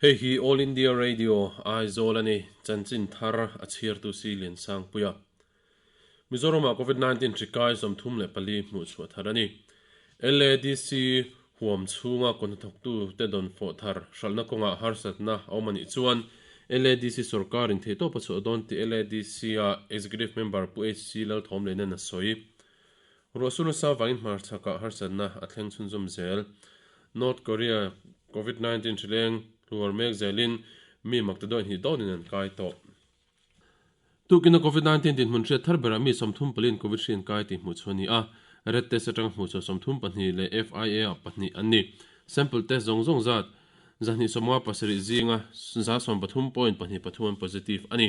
Hei hi All India Radio, Aizawl a ni. Chanchin thar a chhiartu si Liansangpuia. Mizoramah Covid 19 hri kai 34 hmuh chhuah thar a ni. LADC huam chhunga kawhnathawktu te dawn fawh thar hralhna kawngah harsatna a awm a nih chuan LADC sorkarin theihtawp a chhuah dawn tih LADC-a Executive Member Pu HC Lalthawmleinan a sawi. Ruahsur nasa vangin hmarchhakah harsatna a thleng chhunzawm zel. North Korea Covid 19 hrileng hluar mek zelin mi makta dawih hnih dawnin an kai tawh. Tukina Covid 19 dinhmun hriat thar berah mi 34 in Covid hri an kai tih hmuh chhuah a ni a, Red test atanga hmuh chhuah 32 leh FIA ah pahnih an ni. Sample test zawng zawng zat 257 zinga 13.23 an positive a ni.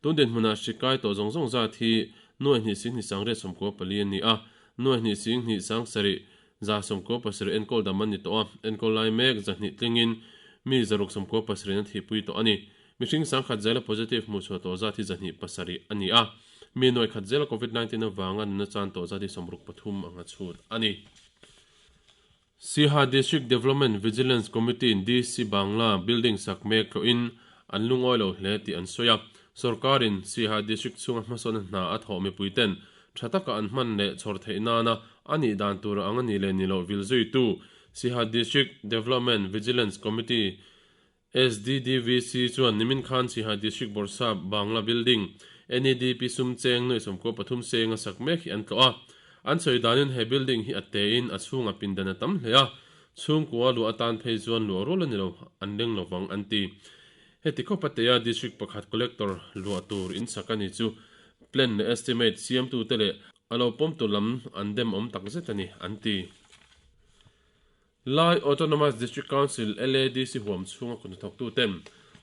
Tun dinhmunah hri kai tawh zawng zawng zat hi nuai hnih sing hnih sangriat 94 a ni a, nuai hnih sing hnih sang sarih 97 enkawl dam an ni tawh a, enkawl lai mek 200 tlingin mi 697 an thihpui tawh a ni. Mihring sangkhat zela positive hmuh chhuah tawh zat hi 27 a ni a, mi nuai khat zela Covid 19 avanga nuna chan tawh zat hi 63 anga chhut a ni. Siaha District Development Vigilance Committee-in DC Bangla building sak mek tlawhin an lungawi lo hle tih an sawi a. Sorkarin Siaha District chhunga hmasawnna hna a thawh mipuiten tha taka an hman leh chhawr theih nana a nih dan tur ang a nih leh ni loh vil zuitu Siaha District Development Vigilance Committee, SDDVC, chuan nimin khan Siaha District Bawrhsap Bangla building NEDP sum cheng nuai 13 senga sak mek hi an tlawh a. An sawi danin he building hi a tein a chhungah pindan a tam hle a, chhungkua luah atan phei chuan luah rual a ni lo, an leng lo vang an ti. Heti khawp a teia district pakhat collector luah tur in sak a ni chu plan leh estimate siamtute leh a lo pawmtu lam an dem awm tak zet a ni, an ti. Lai Autonomous District Council, LADC, huam chhunga kut hnathawktuten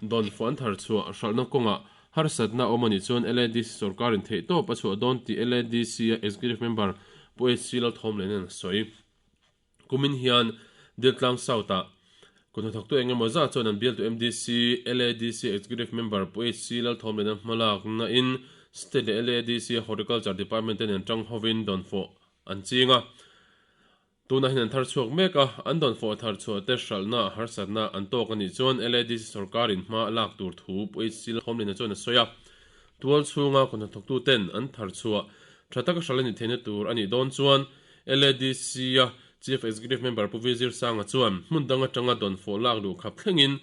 dawn fuh an thar chhuah hralhna kawngah harsatna a awm a nih chuan LADC sorkarin theihtawp a chhuah dawn tih LADC-a Executive Member Pu HC Lalthawmleinan a sawi. Kumin hian Diltlang South-ah kut hnathawktu eng emaw zah chuan an bialtu MDC, LADC Executive Member Pu HC Lalthawmleinan hmalakna in State leh LADC Horticulture Department te nen tang hovin dawn fawh an ching a. Tunah hian an thar chhuak mek a, an dawn fawh thar chhuah te hralhna harsatna an tawk a nih chuan LADC sorkarin hma a lak tur thu Pu HC Lalthawmlina chuan a sawi a. Tual chhunga kut hnathawktu ten an thar chhuah tha taka hralh a nih theihna tur a nih dawn chuan LADC-a Chief Executive Member Pu Vizir Sanga chuan hmun dang atanga dawn fawh lak luh khap thlengin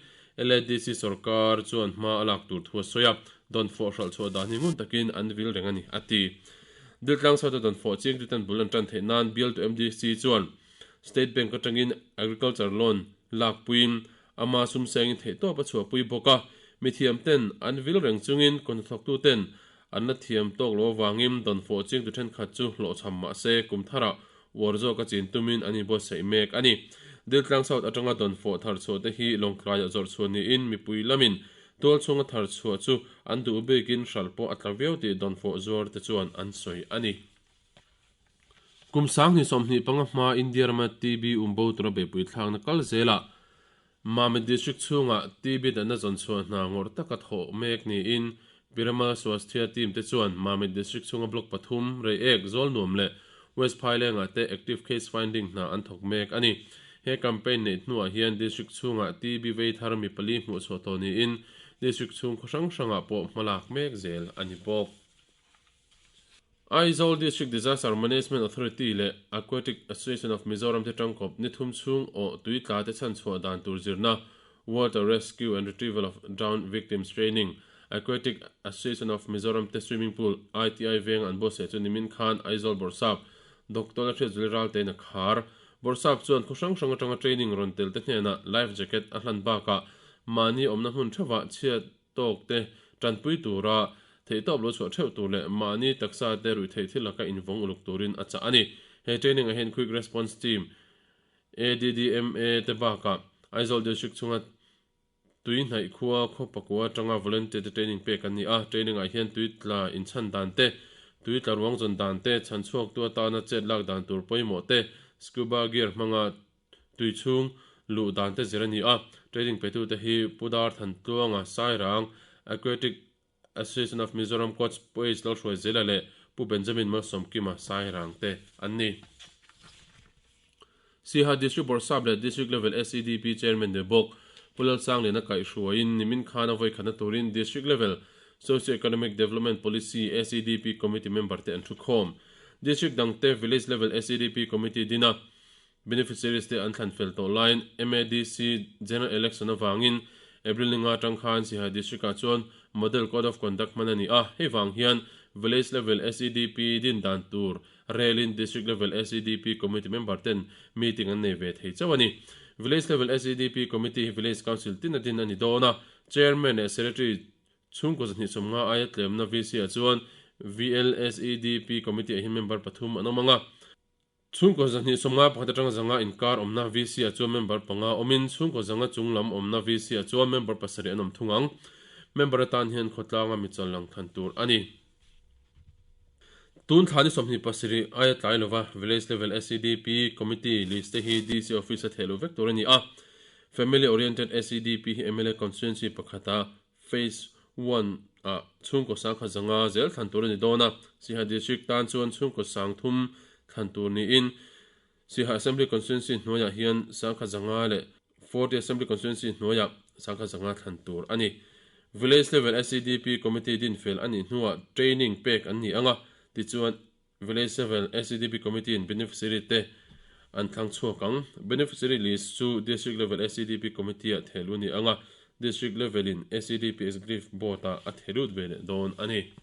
LADC sorkar chuan hma a lak tur thu a sawi a, dawn fawh hralh chhuah dan hi ngun takin an vil reng a ni, a ti. Diltlang Sawta dawn fawh chiangtu ten bul an tan theih nan bialtu MDC chuan State Bank atangin Agriculture Loan lakpuiin ama sum sengin theihtawp a chhuahpui bawk a, mithiam ten an vil reng chungin kawhnathawktu ten an la thiam tawk lo avangin dawn fawh chiangtu thenkhat chu hlawhchham mah se kum tharah uar zawk a chin tumin an inbuatsaih mek a ni. Diltlang South atanga dawn fawh thar chhuah te hi Lawngtlaiah zawrh chhuah niin mipui lamin Tual chhunga thar chhuah chu an duh bikin hralh pawh a tla viau tih dawnfawh zuar te chuan an sawi a ni. Kum 2025 hma India rama TB umbo tura beihpui thlakna kal zelah Mamit District chhungah TB natna zawn chhuah hna ngawrh taka thawh mek niin Piramal Swasthya team te chuan Mamit District chhunga Block pathum, Reiek, Zawlnuam leh West Phailengah te active case finding hna an thawk mek a ni. He campaign neih hnuah hian District chhungah TB vei thar mi pali hmuh chhuah tawh niin District chhung khaw hrang hrangah pawh hmalak mek zel a ni bawk. Aizawl District Disaster Management Authority leh Aquatic Association of Mizoram te tangkawp ni thum chhung awh tui tla te chhanchhuah dan tur zirna Water Rescue and Retrieval of Drowned Victims Training Aquatic Association of Mizoram te Swimming Pool ITI venga an buatsaih chu nimin khan Aizawl Bawrhsap Doctor Lalhriatzuali Raltein a khar. Bawrhsap chuan khaw hrang hrang atanga training rawn tel te hnenah life jacket a hlan bakah mahni awmna hmun theuhah chhiat tawk te tanpui tura theihtawp lo chhuah theuh tur leh mahni taksa te ruih theih thil laka invawng uluk turin a chah a ni. He training ah hian Quick Response Team, ADDMA te bakah Aizawl District chhunga tui hnaih khua khaw pakua atanga volunteer te training pek an ni a. Training ah hian tui tla inchhan dan te, tui tla ruang zawn dan te, chhan chhuaktu atana chet lak dan tur pawimawh te, scuba gear hmanga tui chhung luh dan te zir a ni a. Training petute hi Pu Dar Thantluanga Sairang Aquatic Association of Mizoram Coach Pu H Lalhruaizela leh Pu Benjamin Malsawmkima Sairang te an ni. Siaha District Bawrhsap leh District Level SEDP Chairman ni bawk. Pu Lalsangliana kaihhruaiin nimin khan a vawikhatna turin District Level Socio-Economic Development Policy, SEDP, Committee member te an thukhawm. District dangte Village Level SEDP Committee dina Beneficiaries te an thlan fel tawh laiin MADC General Election avangin April ni nga atang khan Sihai District ah chuan Model Code of Conduct hman a ni a, hei vang hian Village Level SEDP din dan tur relin District Level SEDP Committee member ten meeting an nei ve thei chauh a ni. Village Level SEDP Committee hi Village Council tin a din a ni dawn a, Chairman leh Secretary Chhungkaw 250 aia tlemna VC ah chuan VLSEDP Committee ah hian member pathum an awm ang a. Chhungkaw 251 atanga zanga inkar awmna VC ah chuan member panga awmin chhungkaw zanga chung lam awmna VC ah chuan member pasarih an awm thung ang. Member atan hian khawtlanga mi chal lang than tur a ni. Tun thla ni 27 aia tlai lova Village Level SEDP Committee list te hi DC Office a theh loh vek tur a ni a. Family Oriented SEDP hi mla Constituency pakhata Phase One ah chhungkaw sangkhat zanga zel thlan tur a ni dawn a, Siha District tan chuan chhungkaw sangthum thlan tur niin Siha Assembly Constituency hnuaiah hian sangkhat zanga leh Forty Assembly Constituency hnuaiah sangkhat zanga thlan tur a ni. Village Level SEDP Committee din fel a nih hnuah training pek an ni ang a, tichuan Village Level SEDP Committee in beneficiary te an thlang chhuak ang. Beneficiary list chu District Level SEDP Committee ah thehluh a ni ang a, District Level in SEDP Executive Board ah a thehlut ve leh dawn a ni.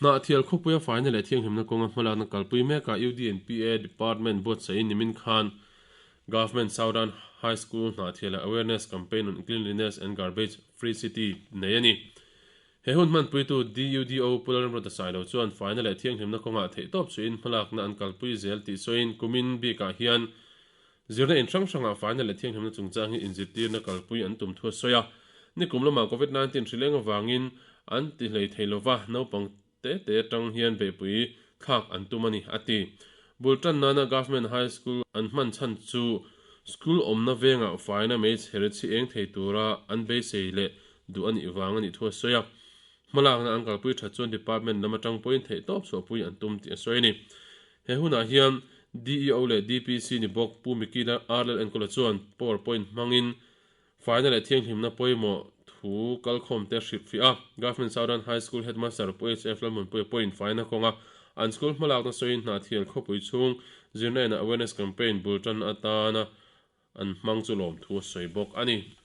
Hnahthial khawpuia faina leh thianghlimna kawnga hmalakna kalpui mekah UDNPA Department buatsaihin nimin khan Government Southern High School Hnahthialah Awareness Campaign on Cleanliness and Garbage Free City nei a ni. He hun hmanpuitu DUDO Pu Lalramruata Sailo chuan faina leh thianghlimna kawngah theihtawp suihin hmalakna an kalpui zel tih sawiin kumin bikah hian zirna in hrang hrangah faina leh thianghlimna chungchang hi inzirtirna kalpui an tum thu a sawi a. Nikum lamah Covid 19 hrileng avangin an ti hlei thei lova, naupang te te atang hian beihpui thlak an tum a ni, a ti. Bul tan nana Government High School an hman chhan chu school awmna vengah faina meichher chhi eng thei tura an beisei leh duh a nih vang a nih thu a sawi a. Hmalakna an kalpui that chuan department lam atang pawhin theihtawp chhuahpui an tum tih a sawi a ni. He hunah hian DEO leh DPC ni bawk Pu Mikila Arlel Enkawla chuan powerpoint hmangin Faina leh thianghlimna pawimawh thu kalkhawmte hrip fiah a, Government Southern High School Headmaster Pu HF Lalmunpuia pawhin faina kawnga an school hmalakna sawiin Hnahthial khawpui chhung zirna ina awareness campaign bul tan atana an hmang chu lawmthu a sawi bawk a ni.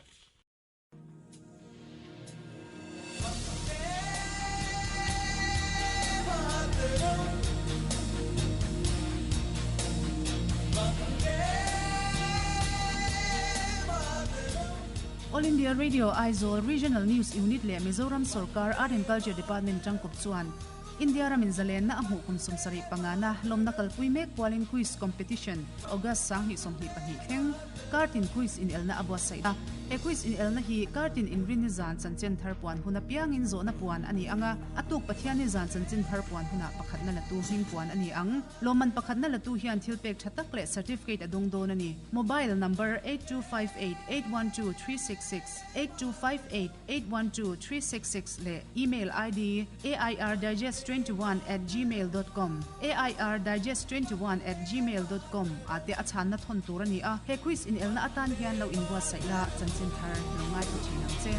All India Radio Aizawl Regional News Unit leh Mizoram Sorkar Art and Culture Department tangkawp chuan India ramin zalenna a hmuh kum 75 na lawmna kalpui mek kualin Quiz Competition August 2022 thleng Kartin Quiz inelna a buatsaih a. He Quiz inelna hi Kartin inrinni zan chanchin thar puan hun apiangin zawhna puan a ni ang a, a tuk Pathianni zan chanchin thar puan hunah pakhatna latu hming puan a ni ang. Lawmman pakhatna latu hian thil pek tha tak leh certificate a dawng dawn a ni. Mobile number 8258812366, 8258812366 leh email ID airdigest21@gmail.com, airdigest21@gmail.com, ah te a chhanna thawn tur a ni a. He quiz inelna atan hian lo inbuatsaih la, chanchin thar lo ngaithla thin ang che.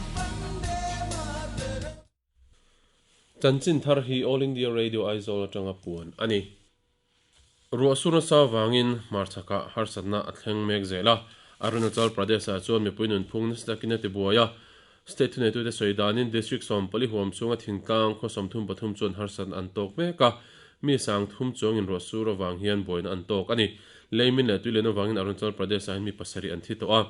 Chanchin thar hi All India Radio Aizawl atanga puan a ni. Ruah sur nasa vangin hmarchhakah harsatna a thleng mek zel a, Arunachal Pradesh-ah chuan mipui nunphung nasa takin a tibuai a. State thuneitute sawi danin district 14 huam chhunga thingtlang khaw 33 chuan harsatna an tawk mek a, mi 3000 chuangin ruah sur avang hian buaina an tawk a ni. Leimin leh tuilen avangin Arunachal Pradesh-ah hian mi pasarih an thi tawh a,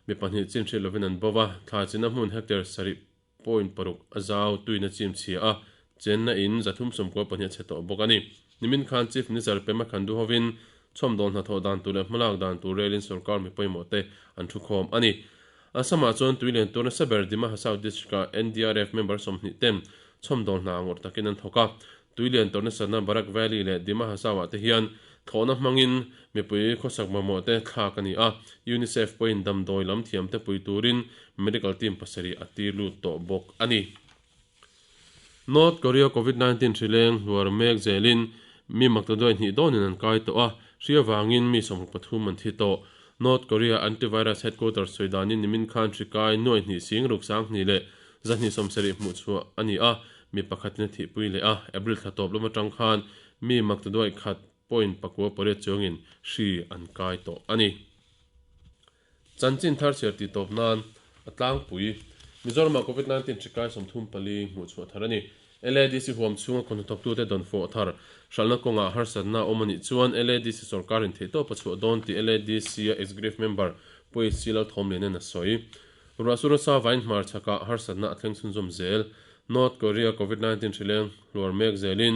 mi pahnih chin hriat lovin an bo va, thla china hmun hectare sarih Point paruk a zau tuina chim chhia a, chenna in 394 a chhe tawh bawk a ni. Nimin khan Chief Minister Pema Khandu hovin chhawmdawl hnathawh dan tur leh hmalak dan tur relin sorkar mi pawimawh te an thu khawm a ni. Assam-ah chuan tui len tur nasa ber Dima Hasao District-ah NDRF member 20 ten chhawmdawl hna ngawrh takin an thawk a. Tui lian tawrh nasatna Barak Valley leh Dima Hasao-ah te hian thlawhna hmangin mipui khawsak mamawh te thlak a ni a, UNICEF pawhin damdawi lam thiam te pui turin medical team pasarih a tir lut tawh bawk a ni. North Korea Covid 19 hrileng hluar mek zelin mi maktaduai hnih dawnin an kai tawh a, hri avangin mi 63 an thi tawh. North Korea Antivirus Headquarters sawi danin nimin khan hri kai nuai hnih sing ruk 2000 leh 270 hmuh chhuah a ni a, mi pakhatin a thihpui leh a. April thla tawp lam atang khan mi maktaduai khat point 98 chuangin hri an kai tawh a ni. Chanchin thar chhiar tih tawp nan a tlangpui. Mizoramah Covid 19 hri kai 34 hmuh chhuah thar a ni. LADC huam chhunga khawnhnathawktute dawnfawh thar hralhna kawngah harsatna a awm a nih chuan LADC sorkarin theihtawp a chhuah dawn tih LADC-a Executive Member Pu HC Lalthawmliana'n a sawi. Ruahsur nasa vain hmarchhakah harsatna a thleng chhunzawm zel. North Korea Covid 19 hrileng hluar mek zelin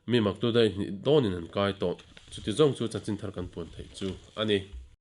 mi maktu daih hnih dawnin an kai tawh. Chuti zawng chu chanchin thar kan puan theih chu a ni.